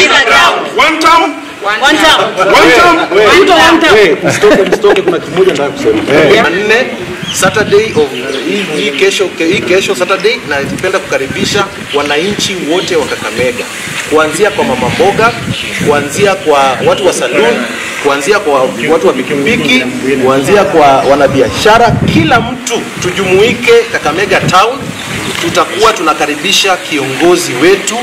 One term. One term. One term. Ruto one term. Msitoke, kuna kimoja nataka kusema. Nne, Saturday of hii kesho, hii kesho Saturday, na napenda kukaribisha wananchi wote wa Kakamega, kuanzia kwa mama mboga, kuanzia kwa watu wa saloon, kuanzia kwa watu wa pikipiki, kuanzia kwa wanabiashara, kila mtu tujumuike Kakamega town. Tutakuwa tunakaribisha kiongozi wetu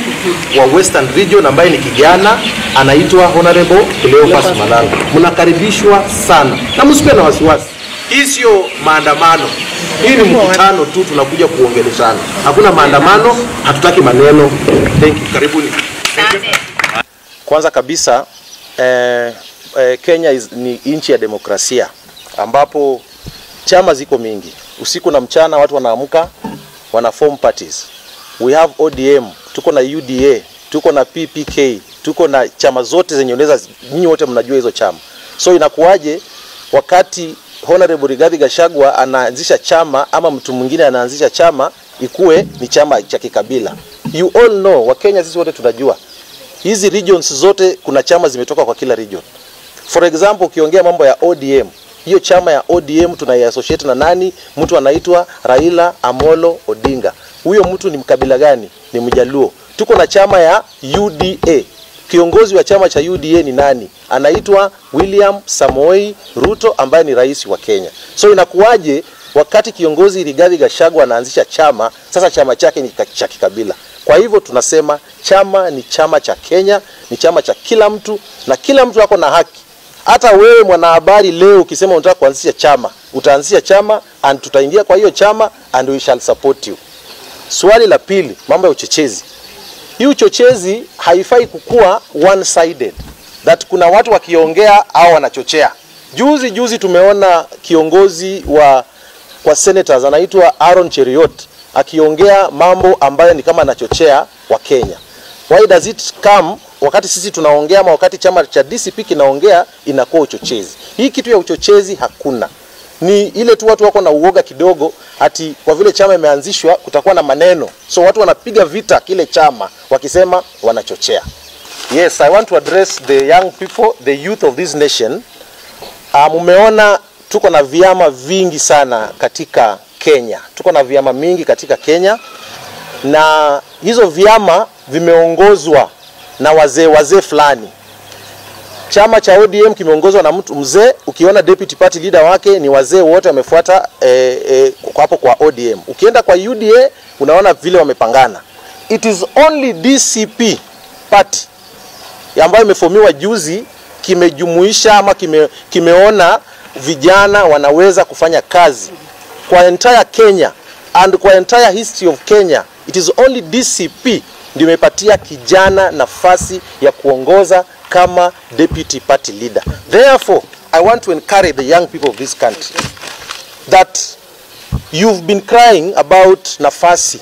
wa Western Region ambaye ni kijana anaitwa Honorable Cleophas Malala. Mnakaribishwa sana na msiwe na wasiwasi. Hii sio maandamano, hii ni mkutano tu, tunakuja kuongeleshana. Hakuna maandamano, hatutaki maneno. Thank you, karibuni. Kwanza kabisa Kenya ni nchi ya demokrasia ambapo chama ziko mingi. Usiku na mchana watu wanaamka wana form parties. We have ODM, tuko na UDA, tuko na PPK, tuko na chama zote zenye unaweza, nyinyi wote mnajua hizo chama. So inakuwaje wakati Honorable Rigathi Gachagua anaanzisha chama ama mtu mwingine anaanzisha chama ikue ni chama cha kikabila? You all know, Wakenya sisi wote tunajua hizi regions zote kuna chama zimetoka kwa kila region. For example, ukiongea mambo ya ODM, hiyo chama ya ODM tunaiassociate na nani? Mtu anaitwa Raila Amolo Odinga. Huyo mtu ni mkabila gani? Ni Mjaluo. Tuko na chama ya UDA. Kiongozi wa chama cha UDA ni nani? Anaitwa William Samoei Ruto ambaye ni rais wa Kenya. So inakuwaje wakati kiongozi Rigathi Gachagua anaanzisha chama, sasa chama chake ni cha kikabila? Kwa hivyo tunasema chama ni chama cha Kenya, ni chama cha kila mtu na kila mtu ako na haki. Hata wewe mwanahabari leo ukisema unataka kuanzisha chama, utaanzisha chama and tutaingia kwa hiyo chama and we shall support you. Swali la pili, mambo ya uchochezi. Hii uchochezi haifai kukua one sided. That kuna watu wakiongea au wanachochea. Juzi juzi tumeona kiongozi wa kwa senators anaitwa Aaron Cheruiyot akiongea mambo ambayo ni kama anachochea wa Kenya. Why does it come wakati sisi tunaongea ama wakati chama cha DCP kinaongea inakuwa uchochezi? Hii kitu ya uchochezi hakuna. Ni ile tu watu wako na uoga kidogo ati kwa vile chama imeanzishwa kutakuwa na maneno. So watu wanapiga vita kile chama wakisema wanachochea. Yes, I want to address the young people, the youth of this nation. Mumeona tuko na vyama vingi sana katika Kenya. Tuko na vyama mingi katika Kenya na hizo vyama vimeongozwa na wazee fulani. Chama cha ODM kimeongozwa na mtu mzee, ukiona deputy party leader wake ni wazee wote wamefuata hapo kwa ODM. Ukienda kwa UDA unaona vile wamepangana. It is only DCP party ambayo imeformiwa juzi kimejumuisha ama kimeona vijana wanaweza kufanya kazi kwa entire Kenya and kwa entire history of Kenya. It is only DCP ndio imepatia kijana nafasi ya kuongoza kama deputy party leader. Therefore, I want to encourage the young people of this country that you've been crying about nafasi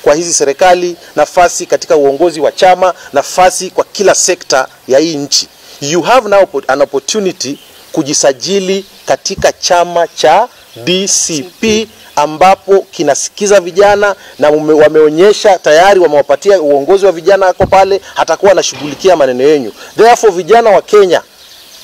kwa hizi serikali, nafasi katika uongozi wa chama, nafasi kwa kila sekta ya hii nchi. You have now an opportunity kujisajili katika chama cha DCP ambapo kinasikiza vijana na wameonyesha tayari wamewapatia uongozi wa vijana wako pale, hatakuwa anashughulikia maneno yenu. Therefore vijana wa Kenya,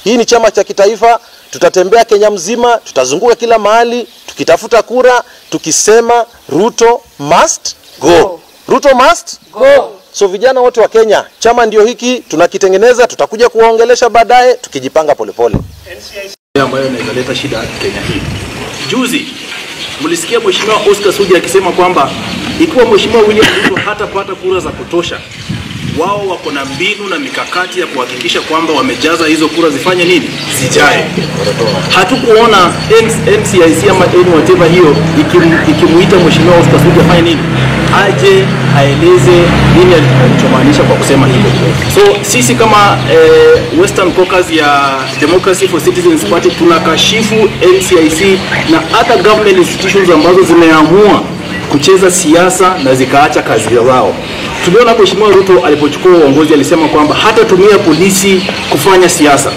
hii ni chama cha kitaifa, tutatembea Kenya mzima, tutazunguka kila mahali tukitafuta kura, tukisema Ruto must go. Ruto must go. So vijana wote wa Kenya, chama ndio hiki tunakitengeneza, tutakuja kuwaongelesha baadaye tukijipanga polepole. Ambayo inaleta shida Kenya hii. Juzi mlisikia Mheshimiwa Oscar Sudi akisema kwamba ikiwa Mheshimiwa William Ruto hatapata kura za kutosha, wao wako na mbinu na mikakati ya kuhakikisha kwamba wamejaza hizo kura zifanye nini? Zijae. Hatukuona NCIC ama whatever hiyo ikimuita Mheshimiwa Oscar Sudi afanye nini? Aje aeleze nini alichomaanisha kwa kusema hivyo. So sisi kama Western Caucus ya Democracy for Citizens Party tunakashifu NCIC na other government institutions ambazo zimeamua kucheza siasa na zikaacha kazi zao. Tuliona Mheshimiwa Ruto alipochukua uongozi alisema kwamba hatatumia polisi kufanya siasa.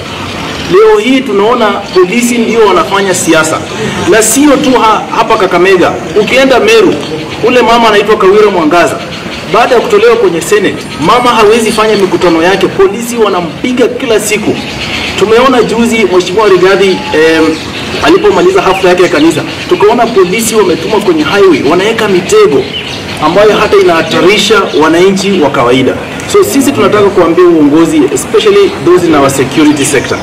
Leo hii tunaona polisi ndio wanafanya siasa. Na sio tu hapa Kakamega. Ukienda Meru, ule mama anaitwa Kawira Mwangaza. Baada ya kutolewa kwenye Senate, mama hawezi fanya mikutano yake, polisi wanampiga kila siku. Tumeona juzi Mheshimiwa Rigathi alipomaliza hafla yake ya kanisa, tukaona polisi wametumwa kwenye highway, wanaweka mitego ambayo hata inahatarisha wananchi wa kawaida. So sisi tunataka kuambia uongozi, especially those in our security sector,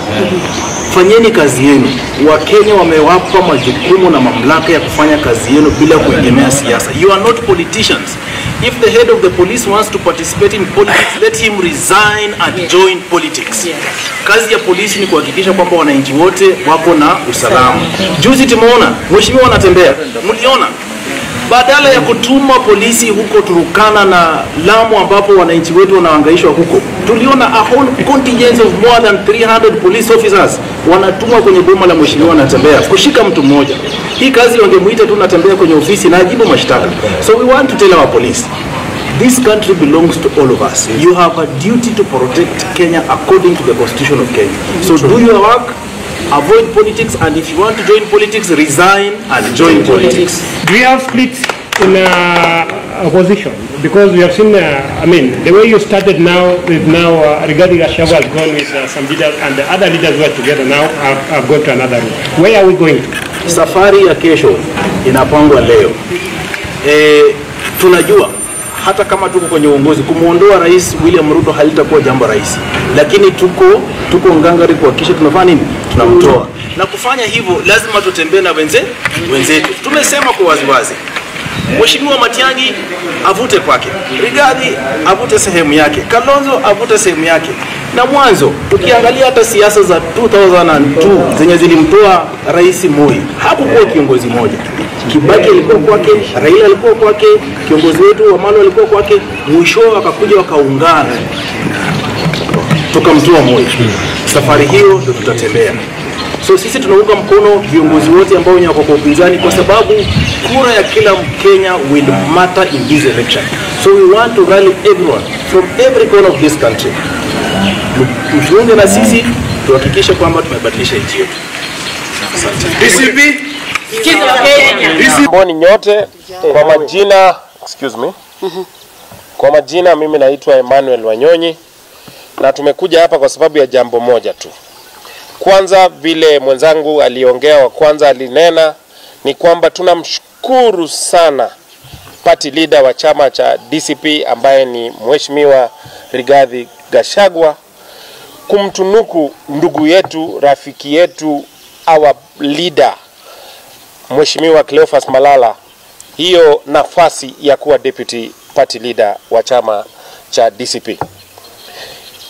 fanyeni kazi yenu. Wakenya wamewapa majukumu na mamlaka ya kufanya kazi yenu bila kuegemea siasa. You are not politicians. If the head of the police wants to participate in politics, let him resign and join politics. Kazi ya polisi ni kuhakikisha kwamba wananchi wote wako na usalama. Juzi tumeona mheshimiwa anatembea, mliona, badala ya kutuma polisi huko Turukana na Lamu ambapo wananchi wetu wanahangaishwa huko, tuliona a whole contingent of more than 300 police officers wanatumwa kwenye boma la mheshimiwa anatembea kushika mtu mmoja. Hii kazi wangemuita tu Natembeya kwenye ofisi na ajibu mashtaka. So we want to tell our police, this country belongs to all of us. You have a duty to protect Kenya according to the constitution of Kenya. So do your work, avoid politics, and if you want to join politics, resign and join politics. Do we have splits in opposition? Because we have seen, I mean, the way you started now is now Rigathi Gachagua has gone with some leaders, and the other leaders who are together now have gone to another route. Where are we going to? Safari ya kesho inapangwa leo. Tunajua hata kama tuko kwenye uongozi, kumuondoa Rais William Ruto halitakuwa jambo rahisi, lakini tuko ngangari kuhakikisha tunafanya nini, tunamtoa. Na kufanya hivyo lazima tutembee na wenzetu. Tumesema kwa waziwazi, Mheshimiwa Matiang'i avute kwake, Rigathi avute sehemu yake, Kalonzo avute sehemu yake. Na mwanzo ukiangalia hata siasa za 2002 zenye zilimtoa Rais Moi, hakukuwa kiongozi mmoja. Kibaki alikuwa kwake, Raila alikuwa kwake, kiongozi wetu Wamalwa alikuwa kwake, mwisho wakakuja wakaungana tukamtoa Moi. Safari hiyo ndio tutatembea. So sisi tunaunga mkono viongozi wote ambao wenye wako kwa upinzani, kwa sababu kura ya kila Mkenya will matter in this election. So we want to rally everyone from every corner of this country. Mjiunge na sisi tuhakikishe kwamba tumebadilisha nchi yetu. Asante. DCP. Mboni nyote kwa majina, excuse me. Kwa majina mimi naitwa Emmanuel Wanyonyi, na tumekuja hapa kwa sababu ya jambo moja tu. Kwanza, vile mwenzangu aliongea wa kwanza alinena, ni kwamba tunamshukuru sana party leader wa chama cha DCP ambaye ni Mheshimiwa Rigathi Gachagua kumtunuku ndugu yetu, rafiki yetu, our leader Mheshimiwa Cleophas Malala hiyo nafasi ya kuwa deputy party leader wa chama cha DCP.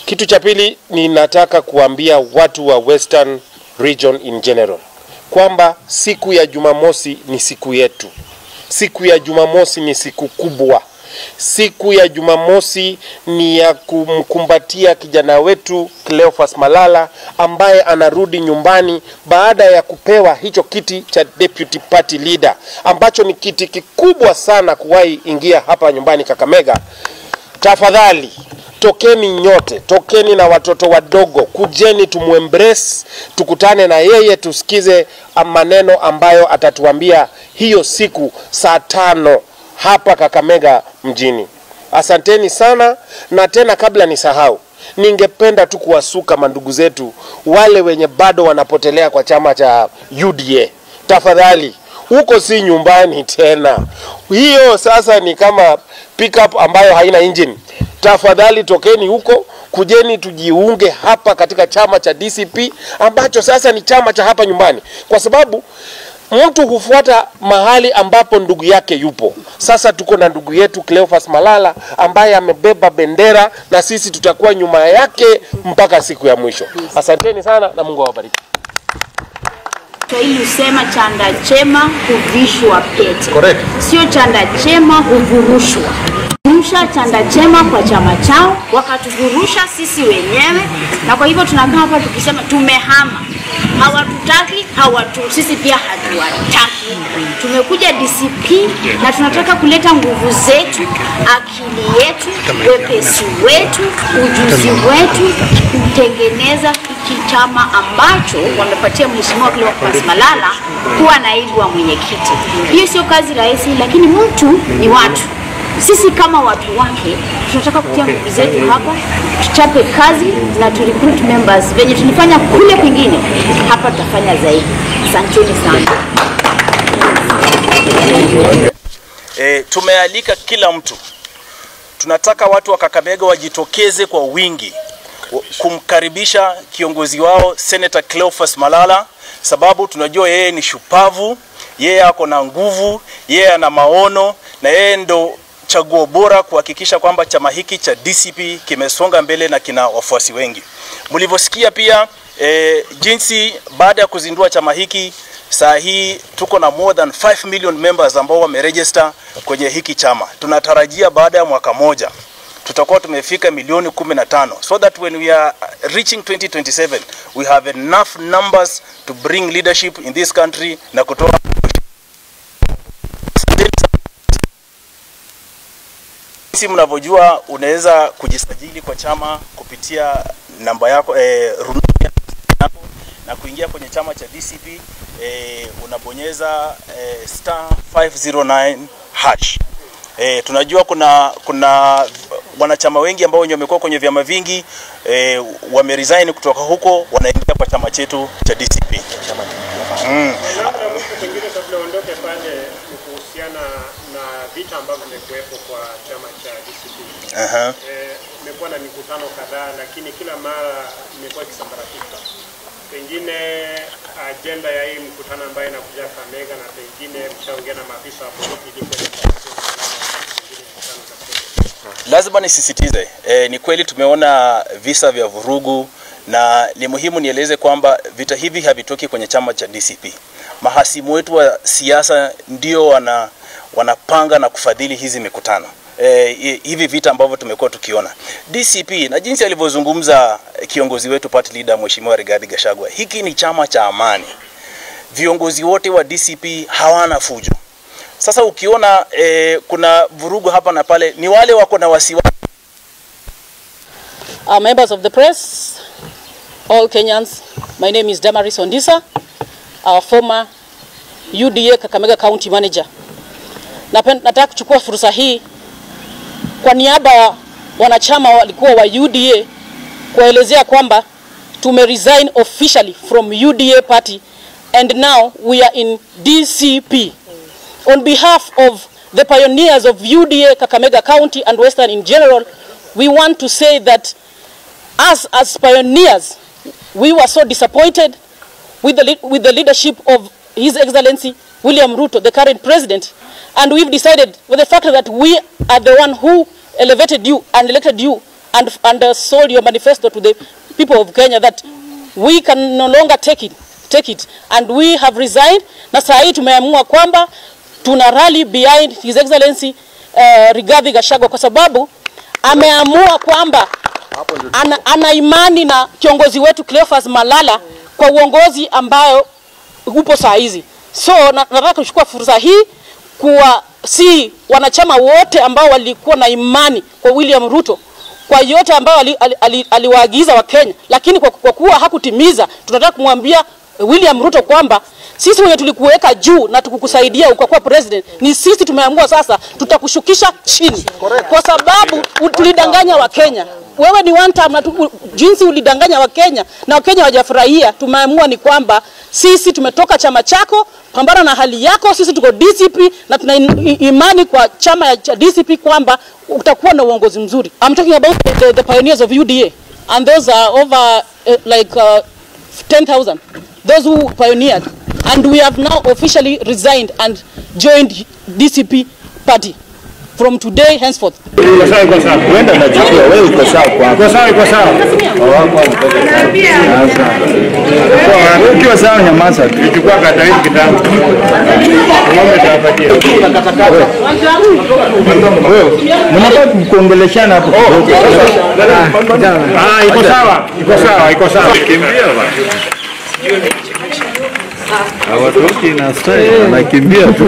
Kitu cha pili, ninataka kuambia watu wa Western Region in general kwamba siku ya Jumamosi ni siku yetu. Siku ya Jumamosi ni siku kubwa. Siku ya Jumamosi ni ya kumkumbatia kijana wetu Cleophas Malala ambaye anarudi nyumbani baada ya kupewa hicho kiti cha deputy party leader ambacho ni kiti kikubwa sana kuwahi ingia hapa nyumbani Kakamega. Tafadhali tokeni nyote, tokeni na watoto wadogo, kujeni tumuembrace, tukutane na yeye, tusikize maneno ambayo atatuambia hiyo siku saa 5 hapa Kakamega mjini. Asanteni sana. Na tena kabla nisahau, ningependa tu kuwasuka mandugu zetu wale wenye bado wanapotelea kwa chama cha UDA. Tafadhali, huko si nyumbani tena. Hiyo sasa ni kama pickup ambayo haina engine. Tafadhali tokeni huko, kujeni tujiunge hapa katika chama cha DCP ambacho sasa ni chama cha hapa nyumbani, kwa sababu mtu hufuata mahali ambapo ndugu yake yupo. Sasa tuko na ndugu yetu Cleophas Malala ambaye amebeba bendera, na sisi tutakuwa nyuma yake mpaka siku ya mwisho. Asanteni sana na Mungu awabariki. Kiswahili husema chanda chema huvishwa pete. Correct. Sio chanda chema huvurushwa. Rusha chanda chema kwa chama chao, wakatuvurusha sisi wenyewe, na kwa hivyo tunakaa hapa tukisema tumehama. Hawatutaki, sisi pia hatuwataki. Tumekuja DCP na tunataka kuleta nguvu zetu, akili yetu, wepesi wetu, ujuzi wetu kutengeneza hiki chama ambacho wamepatia Mheshimiwa Cleophas Malala kuwa naibu wa mwenyekiti. Hiyo sio kazi rahisi, lakini mtu ni watu. Sisi kama watu wake tunataka kutia nguvu zetu hapa, tuchape kazi na tu recruit members. Venye tulifanya kule kwingine, hapa tutafanya zaidi. Asanteni sana. Tumealika kila mtu. Tunataka watu wa Kakamega wajitokeze kwa wingi kumkaribisha kiongozi wao Senator Cleophas Malala, sababu tunajua yeye ni shupavu, yeye ako na nguvu, yeye ana maono na yeye ndo chaguo bora kuhakikisha kwamba chama hiki cha DCP kimesonga mbele na kina wafuasi wengi. Mlivyosikia pia jinsi baada ya kuzindua chama hiki, saa hii tuko na more than 5 million members ambao wameregister kwenye hiki chama. Tunatarajia baada ya mwaka moja tutakuwa tumefika milioni 15, so that when we are reaching 2027 we have enough numbers to bring leadership in this country na kutoa. Jinsi mnavyojua, unaweza kujisajili kwa chama kupitia namba yako rununu yako na kuingia kwenye chama cha DCP. Unabonyeza *509#. Tunajua kuna wanachama wengi ambao wenye wamekuwa kwenye vyama vingi, wameresign kutoka huko, wanaingia kwa chama chetu cha DCP. Pengine kabla uondoke pale, ni kuhusiana na vita ambavyo vimekuwepo kwa chama cha DCP. Imekuwa na mikutano kadhaa, lakini kila mara imekuwa ikisambaratika. Pengine agenda ya hii mkutano ambayo inakuja Kakamega, na pengine mshaongea na maafisa wa polisi ili kuweza. Lazima nisisitize, ni kweli tumeona visa vya vurugu, na ni muhimu nieleze kwamba vita hivi havitoki kwenye chama cha DCP. Mahasimu wetu wa siasa ndio wanapanga na kufadhili hizi mikutano. Hivi vita ambavyo tumekuwa tukiona. DCP, na jinsi alivyozungumza kiongozi wetu party leader Mheshimiwa Rigathi Gachagua, hiki ni chama cha amani. Viongozi wote wa DCP hawana fujo. Sasa ukiona kuna vurugu hapa na pale, ni wale wako na wasiwasi. Members of the press, all Kenyans, my name is Damaris Ondisa, our former UDA Kakamega County Manager. Nataka kuchukua fursa hii kwa niaba ya wanachama walikuwa wa UDA kuelezea kwamba tume resign officially from UDA party and now we are in DCP. On behalf of the pioneers of UDA Kakamega County and Western in general, we want to say that us as pioneers, we were so disappointed with the leadership of His Excellency William Ruto, the current president, and we've decided with the fact that we are the one who elevated you and elected you and sold your manifesto to the people of Kenya that we can no longer take it, and we have resigned. Na saa hii tumeamua kwamba tuna rally behind His Excellency Rigathi Gachagua kwa sababu ameamua kwamba ana imani na kiongozi wetu Cleophas Malala kwa uongozi ambayo upo saa hizi. So nataka kuchukua fursa hii kuwa si wanachama wote ambao walikuwa na imani kwa William Ruto kwa yote ambayo aliwaagiza wa Kenya, lakini kwa kuwa hakutimiza, tunataka kumwambia William Ruto kwamba sisi wenye tulikuweka juu na tukukusaidia ukakuwa president, ni sisi tumeamua sasa tutakushukisha chini. Kwa sababu tulidanganya wa Kenya. Wewe ni one time na jinsi ulidanganya wa Kenya na Wakenya hawajafurahia. Tumeamua ni kwamba sisi tumetoka chama chako, pambana na hali yako. Sisi tuko DCP na tuna imani kwa chama cha DCP kwamba utakuwa na uongozi mzuri. I'm talking about the pioneers of UDA, and those are over 10,000. Those who pioneered, and we have now officially resigned and joined DCP party from today henceforth. Hawatoki na style, anakimbia tu.